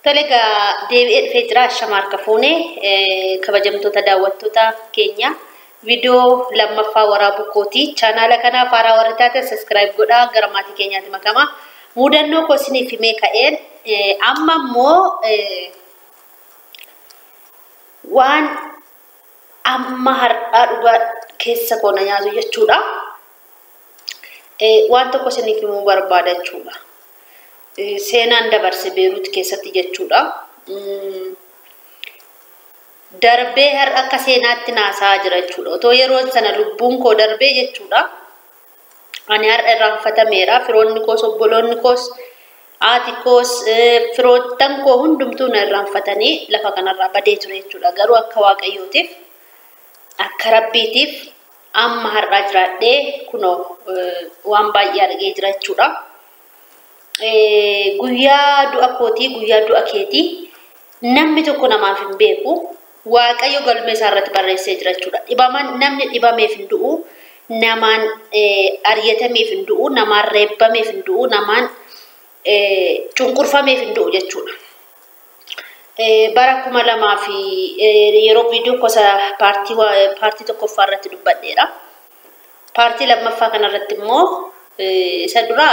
Tole egaa deebi'ee dhufee jira Ashama harka fuunee kabajamtoota daawwattoota keenya viidiyoo lammaffaa waraabuu kooti. Chaanaala kanaaf haaraa warri taatan sabiskiraayib godhaa gara maatii keenyaatti makama. Mudannoo koo isiniif himee ka'een amma immoo waan amma har'aa dhugaa keessa koo na nyaatu jechuudha. Waan tokko isiniif himuu barbaada jechuudha. Seenaan dabarse Beeruut keessatti jechuudha. Darbee har'a akka seenaatti naasaa jira jechuudha. Otoo yeroo sana lubbuun koo darbee jechuudha. Ani har'a irraanfatameera. Firoonni koos, obboloonni koos, haati koos, firoottan koo hundumtuu na irraanfatanii lafa kanarraa badee ture jechuudha. Garuu akka Waaqayyootiif, akka Rabbiitiif amma har'aa jiraadhee kunoo waan baay'ee argee jira jechuudha. Guyyaa du'a kootii, guyyaa du'a keetii namni tokko namaaf hin beeku. Waaqayyo galmee isaa irratti barreessee jira jechuudha. Dhibaman namni dhibameef hin du'u, namaan ari'atameef hin du'u, namaan reebbameef hin du'u, namaan cunqurfameef hin du'u jechuudha. Bara 2000 fi yeroo viidiyoo gosa paartii tokkoffaa irratti dubbadheera. Paartii lammaffaa kanarratti immoo isa dura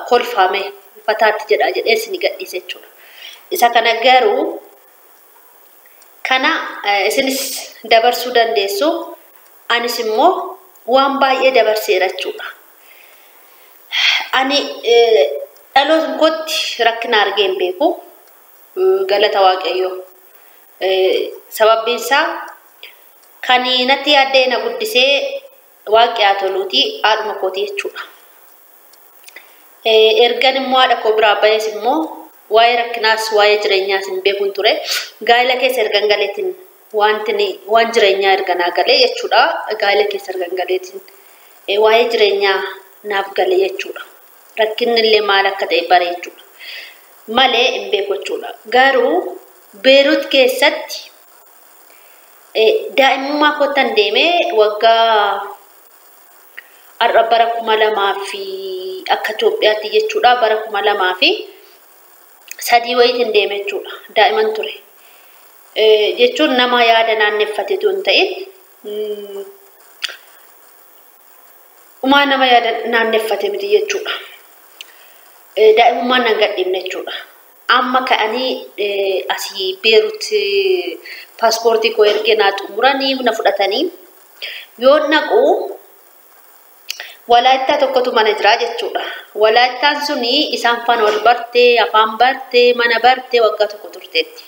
kolfame fataatti jedha jedhee isin gadhiise jechuudha. Isa kana garuu kana isinis dabarsuu dandeessu. Anis immoo waan baay'ee dabarseera jechuudha. Ani dhaloota kootti rakkina argee hin beeku. Galata Waaqayyoo. Sababbiin isaa kan natti yaaddee na guddisee waaqi haa toluuti haadhuma kootii jechuudha. Ergan immoo haadha koo biraa bahees immoo waa'ee rakkinaas waa'ee jireenyaas hin beekuun ture. Gaa'ela keessa ergan galeetiin waan jireenyaa erga naa galee jechuudha. Gaa'ela keessa ergan galeetiin waa'ee jireenyaa naaf galee jechuudha. Rakkinni illee maal akka ta'e bare jechuudha. Malee hin beeku jechuudha. Garuu Beerut keessatti daa'imummaa kottan deemee waggaa har'a bara 2000 fi akka Itoophiyaatti jechuudha bara 2003 wayiitiin deeme jechuudha. Daa'iman ture. Jechuun nama yaada naanneffatetu hin ta'in umaa nama yaada naanneffate miti jechuudha. Daa'imummaan nan gadhiifne jechuudha. Amma ka'anii asii Beerut paaspoortii koo ergee naa xumuranii na fudhatanii yoo naqu walaayittaa tokkotu mana jira jechuudha. Walaayittaan suni isaan faana wal bartee, afaan bartee, mana bartee waggaa tokko turteetti.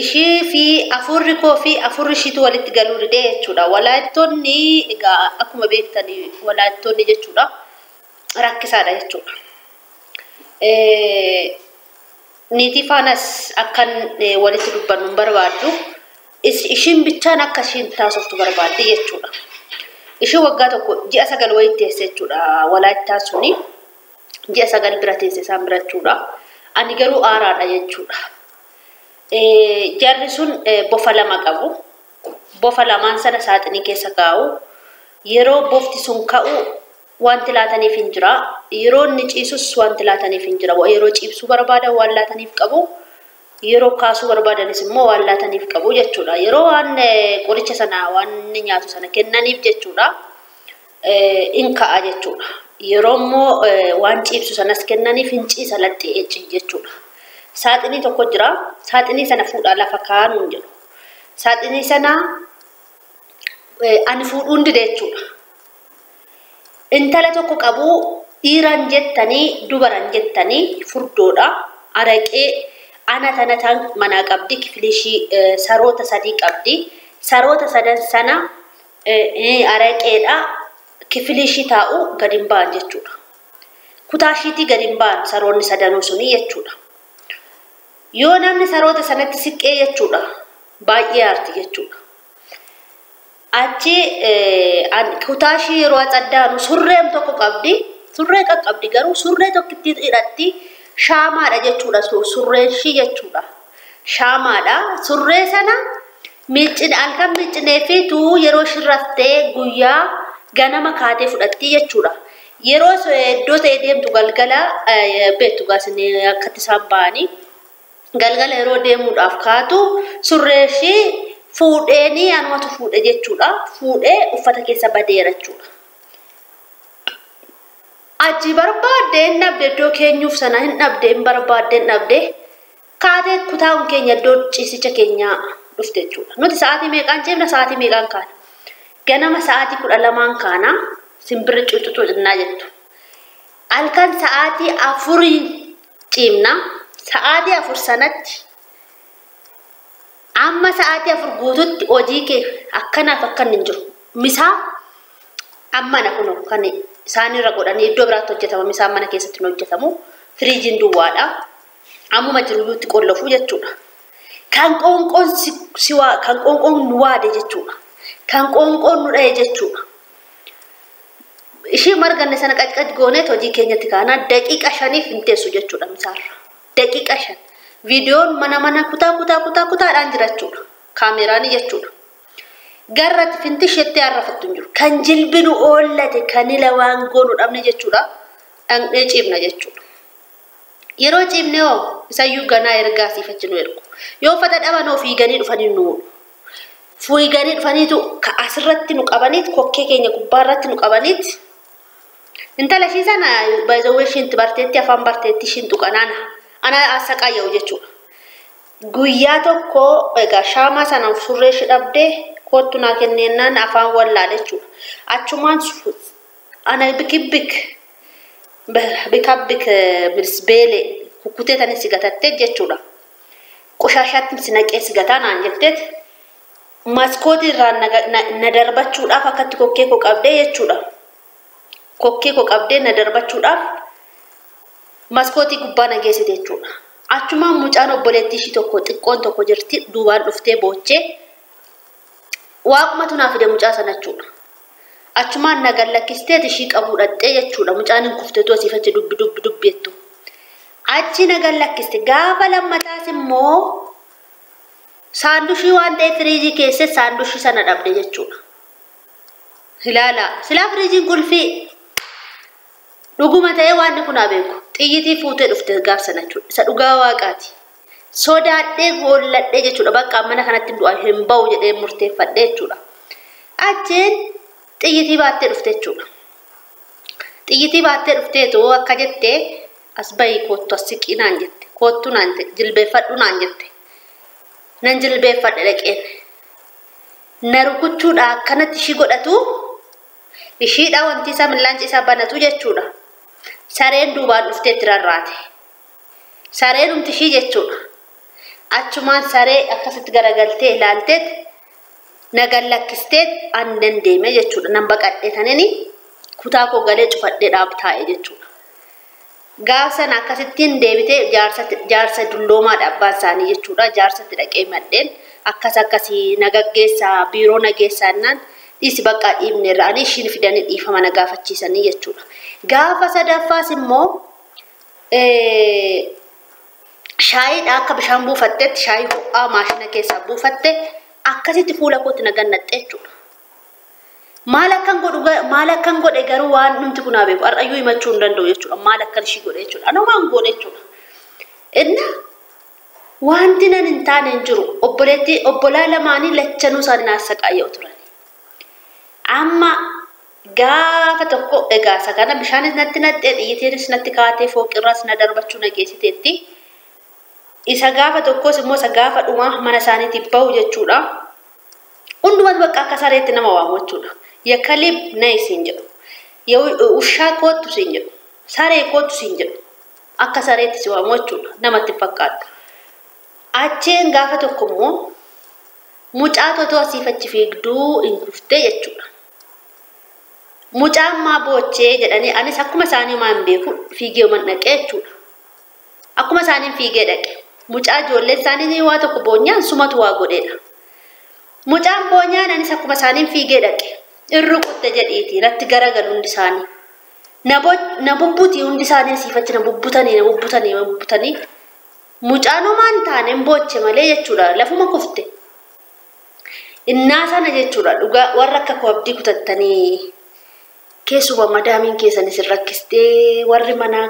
Ishii fi afurri koo fi afurri ishiitu walitti galuu didee jechuudha. Walaayittoonni egaa akkuma beektan walaayittoonni jechuudha rakkisaadha jechuudha. Niitii faanas akkan walitti dubbannu hin barbaaddu. Ishiin bichaan akka ishiin taasiftu barbaaddi jechuudha. Ishiin waggaa tokko ji'a 9 wayitti teesse jechuudha. Walaayittaa suni ji'a 9 bira teesse isaan bira jechuudha. Ani garuu aaraadha jechuudha. Jarri sun bofa lama qabu. Bofa lamaan sana saaxinii keessa kaa'u. Yeroo bofti sun ka'u wanti laataniif hin jira. Yeroo inni ciisus wanti laataniif hin jira. Yeroo ciibsuu barbaadan waan laataniif qabu. Yeroo kaasuu barbaadanis immoo waan laataniif qabu jechuudha. Yeroo waan qoricha sana waan inni nyaatu sana kennaniif jechuudha. In ka'a jechuudha. Yeroo immoo waan ciibsu sanas kennaniif hin ciisa laxxee jechuudha. Saaxinii tokko jira. Saaxinii sana fuudhaa lafa kaa'anuun jedhu. Saaxinii sana ani fuudhuun dide jechuudha. Intala tokko qabu dhiiran jettanii dubaran jettanii furdoodha. Araqee ana tana tan manaa qabdi kifilishii saroota 3 qabdi. Saroota sadan sana araqeedha kifilishii taa'u gadi hin ba'an jechuudha. Kutaa ishiitii gadi hin ba'an saroonni sadanuu suni jechuudha. Yoo namni saroota sanatti siqqee jechuudha baay'ee aarti jechuudha. Achi kutaa ishii yeroo axaddaanu surreem tokko qabdi. Surree qaqqabdi garuu surree tokkitti hidhatti shaamaadha jechuudha. Surreen ishii jechuudha. Shaamaadha. Surree sana miiccine halkan miiccinee fi tuu yeroo ishiin raftee guyyaa ganama kaatee fudhatti jechuudha. Yeroo iddoo ta'e deemtu galgala beektu gaasin akkatti isaan ba'anii. Galgala yeroo deemuudhaaf kaatu surree ishii fuudheenii anumatu fuudhe jechuudha. Fuudhee uffata keessa badeera jechuudha. Achi barbaaddee hin dhabde iddoo keenyuuf sana hin dhabde hin barbaaddee hin dhabde kaatee kutaan keenya iddoo ciisicha keenyaa dhufte jechuudha. Nuti sa'aatii meeqaan ciifna sa'aatii meeqaan kaana? Ganama sa'aatii 12 kaana simbirri cuucucuu cinnaa jettu. Halkan sa'aatii 4 ciimna. Sa'aatii 4 sanatti amma sa'aatii 4 guututti hojii kee akkanaaf akkan hin jiru. Misaa amma na kunoo kan isaanirra godhanii iddoo biraatti hojjetama. Misaan mana keessatti hin hojjetamu. Firiijiin duwwaadha. Ammuma jiruyyuutti qollofuu jechuudha. Kan qoonqoon si waa kan qoonqoon nu waade jechuudha. Kan qoonqoon nu dha'e jechuudha. Ishii marganne sana qacqac gooneet hojii keenyatti kaanaa daqiiqa 5 hin teessu jechuudha misaarra. Daqiiqa 5. Viidiyoon mana mana kutaa kutaa kutaa kutaadhaan jira jechuudha. Kaameraan jechuudha. Garratti fintisheetti arrafattu hin jiru. Kan jilbinu oollate kan ila waan goonu dhabne jechuudha. Dhaqnee ciibna jechuudha. Yeroo ciibne hoo isayyuu ganaa ergaa siifachi nu ergu. Yoo uffata dhaban hoo fiiganii dhufanii nu oolu. Fiiganii dhufaniitu asirratti nu qabaniit kokkee keenya gubbaarratti nu qabaniit. Intala ishii sana baay'ee ishiin barteetti afaan barteetti ishiin tuqanaana. Ana asaqaayya'u jechuudha. Guyyaa tokko egaa shaamaa sana surree ishee dhabdee kottu naa kenneennaan afaan wallaale jechuudha. Achumaan ana bikibik bikabbik beele kukkutee tani si gatattee jechuudha. Qoshaashaatti si naqee si gataa naan jetteet maskootii irraa na darbachuudhaaf akkatti kokkee koo qabdee jechuudha. Kokkee koo qabdee na darbachuudhaaf maskootii gubbaa na geessite jechuudha. Achumaan mucaan obboleettii ishii tokko xiqqoon tokko jirti duubaan dhuftee boochee waaqumatu naa fide mucaa sana jechuudha. Achumaan na gallakkisteet ishii qabuu dhaqxee jechuudha. Mucaan hin kufteetu asiif achi dubbi dubbi dubbi jettu. Achi na gallakkiste gaafa lammataas immoo saandushii waan ta'eef firiijii keessa saandushii sana dhabde jechuudha. Ilaala silaa firiijiin qulfii dhuguma ta'ee waan kun haa beeku. Xiyyitii fuutee dhufte gaaf sana jechuudha. Isa dhugaa waaqaati. Sodaadhee hoolladhee jechuudha. Bakka mana kanatti du'a hin ba'u jedhee murteeffadhee jechuudha. Achiin xiyyitii baattee dhufte jechuudha. Xiyyitii baattee dhufteetu akka jettee as bahii koottu as siqii naan jette. Koottu naan jette. Jilbeeffadhu naan jette. Nan jilbeeffadhe dhaqeen. Na rukuchuudha akkanatti ishii godhatu ishiidha wanti isaa millaanci isaa banatu jechuudha. Sareen duubaan dhuftee itti rarraate. Sareen humti ishii jechuudha. Achumaan saree akkasitti garagaltee ilaalteet na gallakkisteet an dandeeme jechuudha. Nan baqadhee tanini kutaa koo galee cufadhee dhaab taa'e jechuudha. Gaaf sana akkasittiin deebitee jaarsa dulloomaadha abbaan isaanii jechuudha. Jaarsatti dhaqee madheen akkas akkasii na gaggeessaa biiroo na geessaa jennaan dhiisi bakka dhiibne irraa ishiin fidanii dhiifama na gaafachiisanii jechuudha. Gaafa sadaffaas immoo shaayiidha akka bishaan buufatteetti shaayii ho'aa maashina keessaa buufatte akkasitti fuula kootti na gannaxxe jechuudha. Maal akkan godhe garuu waan dhumti kun haa beeku har'ayyuu himachuu hin danda'u jechuudha. Maal akkan ishii godhe jechuudha. Anoo waan goone jechuudha. Inna wanti nan hin taane hin jiru. Obboleettii obbolaa lamaanii lachanuu isaanii naasaqaayya'u turan. Amma gaafa tokko egaa isa kana bishaanis natti naxxee xiyyitiinis natti kaatee fooqirraas na darbachuu na geessiteetti. Isa gaafa tokkos immoo isa gaafa dhumaa mana isaaniitii bahu jechuudha. Hundumatu bakka akka sareetti nama waamu jechuudha. Yakalib na isiin jedhu. Ushaa koottu siin jedhu. Saree koottu siin jedhu. Akka sareetti si waamu jechuudha. Namatti fakkaatu. Acheen gaafa tokko immoo mucaa totoo asiif achi fiigduu hin kuftee jechuudha. Mucaan maa boochee jedhanii anis akkuma isaanii maa hin beeku fiigee man dhaqee jechuudha. Akkuma isaaniin fiigee dhaqe. Mucaa ijoolleen isaanii waa tokko boonyaan sumatu waa godheedha. Mucaan boonyaan anis akkuma isaaniin fiigee dhaqe. Irri kutte jedhiiti natti garagalu hundi isaanii. Na bubbutii hundi isaanii asiif achi na bubbutanii na bubbutanii na bubbutanii. Mucaan homaa hin taane hin booche malee jechuudha. Lafuma kufte. Innaa sana jechuudha dhugaa warra akka koo abdii kutattanii Keessuma madaamiin keessan isin rakkistee warri manaa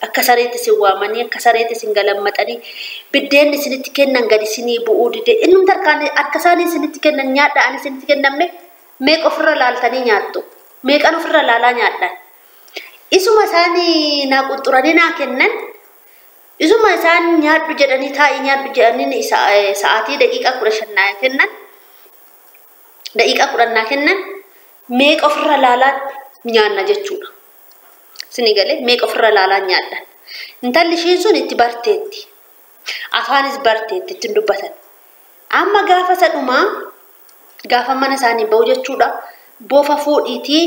akka sareetti isin waamanii akka sareetti isin galammaxanii biddeenni isinitti kennan gadi isinii bu'uu dide innumti harka isaanii isinitti kennan nyaadha ani isinitti kennamne meeqa ofirra laaltanii nyaattu meeqan ofirra laalaa nyaadhan isuma isaanii naa qunxuranii naa kennan isuma isaan nyaadhu jedhanii taa'ii nyaadhu jedhanii sa'aatii daqiiqaa 15 naa kennan daqiiqaa 10 naa kennan meeqa ofirra laalaa nyaanna jechuudha. Isinii galee meeqa ofirra laalaa nyaadhan. Intalli ishiin sun itti barteetti. Afaanis barteetti ittiin dubbatan. Amma gaafa isa dhumaa gaafa mana isaanii bahu jechuudha. Bofa fuudhiitii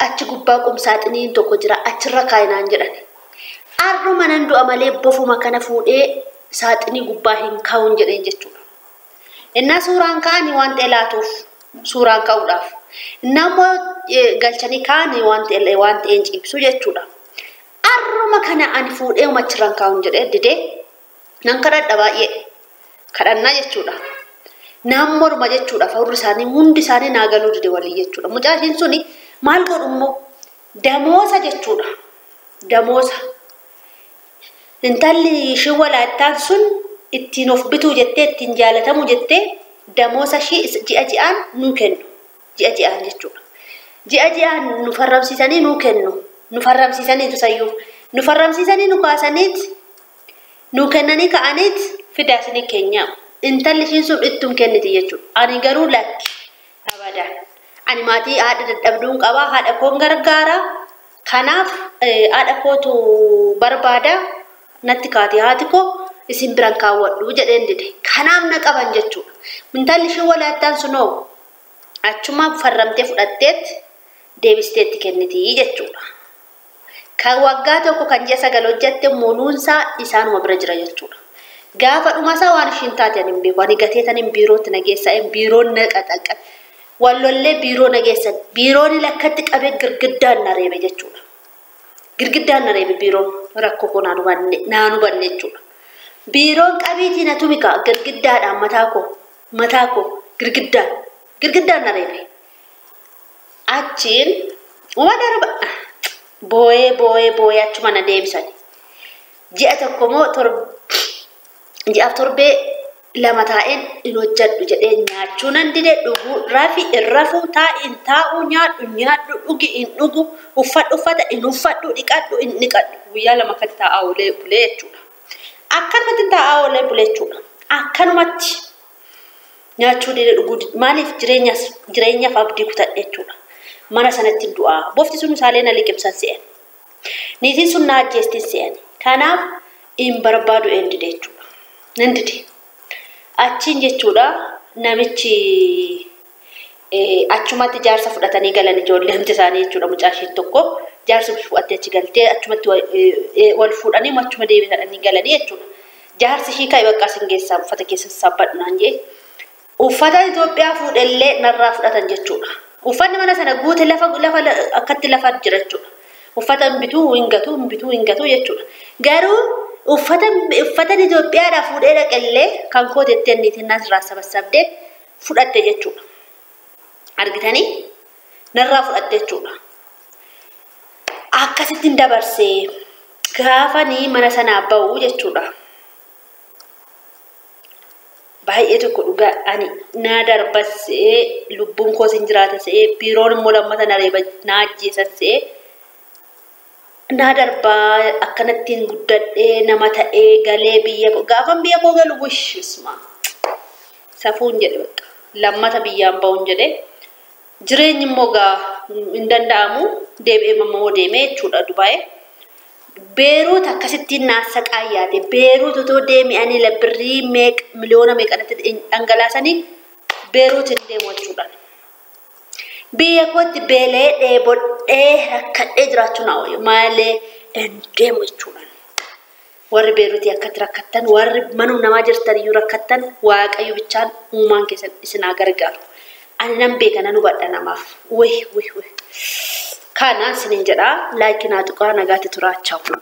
achi gubbaa qumsaaxiniin tokko jira achirra kaayinaan jedhan. Arruma nan du'a malee bofuma kana fuudhee saaxinii gubbaa hin kaa'uun jedheen jechuudha. Innaa suuraan ka'anii waan ta'e laatuuf suuraan ka'uudhaaf. Innaa immoo galchanii ka'anii waan ta'een ciibsu jechuudha. Arruma kana ani fuudhee achirraan kaa'uun jedhee didee nan kadhadha baay'ee kadhannaa jechuudha. Naan morma jechuudha. Fawurri isaanii hundi isaanii naa galuu dide walii jechuudha. Mucaa ishiin suni maal godhu immoo damoosa jechuudha. Damoosa. Intalli ishiin walaattaan sun ittiin of bituu jettee ittiin jaalatamuu jettee damoosa ishii ji'a ji'aan nuu kennu. Ji'a ji'aan jechuudha. Ji'a ji'aan nu farramsiisanii nuu kennu. Nu farramsiisanii tusayyuu. Nu farramsiisanii nu kaasaniit nu kennanii ka'aniit fidaa isinii keenyaa. Intalli ishiin sun ittuun kenniti jechuudha. Ani garuu lakki abadaan. Ani maatii haadha dadhabduun qabaa haadha koon gargaara. Kanaaf haadha kootu barbaada natti kaate haati koo isin biran kaawwadhu jedheen dide. Kanaaf na qaban jechuudha. Intalli ishiin walaattaan sunoo achuma farramtee fudhatteet deebisteetti kenniti jechuudha. Kan waggaa tokko kan ji'a 9 hojjette muluunsaa isaanuma bira jira jechuudha. Gaafa dhumasaa waan ishiin taate ani hin beeku. Ani gateetan hin biirootti na geessa, biiroon na qaxaqqa. Wallollee biiroo na geessan. Biiroon lakkatti qabee girgiddaan na reebe jechuudha. Girgiddaan na reebe biiroon rakkoo koo naan hubanne jechuudha. Biiroon qabiitii na tumika girgiddaadhaan mataa koo girgiddaan na reebe. Achiin uma darba booyee booyee booyee achuma na deebisan. Ji'a tokko moo ji'aaf torbee 2 taa'een hin hojjedhu jedhee nyaachuu nan dide dhuguu rafi hin rafuu taa'i hin taa'uu nyaadhu nyaadhu dhugi hin dhugu uffadhu uffata hin uffadhu dhiqadhu hin dhiqadhu guyyaa 2 akkatti taa'aa oolee bulee jechuudha. Akkanumatti taa'aa oolee bulee jechuudha. Akkanumatti nyaachuu dide dhuguu maaliif jireenyaaf abdii kutadhe jechuudha. Mana sanatti du'aa bofti sun isaalee na liqimsan se'an. Niitiin sun na ajjeestin se'an. Kanaaf hin barbaadu een dide jechuudha. Nan dide. Achiin jechuudha namichi achumatti jaarsa fudhatanii galan ijoolleen isaanii jechuudha mucaa ishiin tokko jaarsa fudhattee achi galtee achumatti wal fuudhanii achuma deebisanii galanii jechuudha. Jaarsi ishii ka'e bakka isin geessaa uffata keessa sabbadhu naan jee uffata Itoophiyaa fuudhellee narraa fudhatan jechuudha. Uffanni mana sana guute lafa akkatti lafa jira jechuudha. Uffata hin bituu hin gatu hin bituu hin gatu jechuudha. Garuu uffata Itoophiyaadhaa fuudhee dhaqellee kan koo jettee niitiin narraa sabassabdee fudhatte jechuudha. Argitanii narraa fudhatte jechuudha. Akkasittiin dabarsee gaafanii mana sanaa bahu jechuudha. Baay'ee tokko dhugaa ani na darbasee lubbuun koos hin jiraata se'ee biiroon immoo lammata na reeba na ajjeesan se'ee na darbaa akkanattiin guddadhee nama ta'ee galee biyya koo gaafan biyya koo galu wishisma safuun jedhe bakka lammata biyyaan bahuun jedhe jireenyi immoo gaa hin danda'amu deebi'ee mammoo deemee jechuudha Dubaayee. Beeruut akkasittiin naassa qaayyaate Beeruut otoo deemi'anii birrii meeqa miliyoona meeqanatti dhangalaasanii Beeruut hin deemu jechuudha. Biyya kootti beela'ee dheebodhee rakkadhee jiraachuu naa wayya malee hin deemu jechuudha. Warri Beeruutii akkatti rakkattan warri manuma namaa jirtan iyyuu rakkattan Waaqayyo bichaan uumaan keessan isin haa gargaaru. Ani nan beeka nan hubadha namaaf. Wih wih wih. Kana isiniin jedhaa laayikii naa tuqaa nagaatti turaachaa.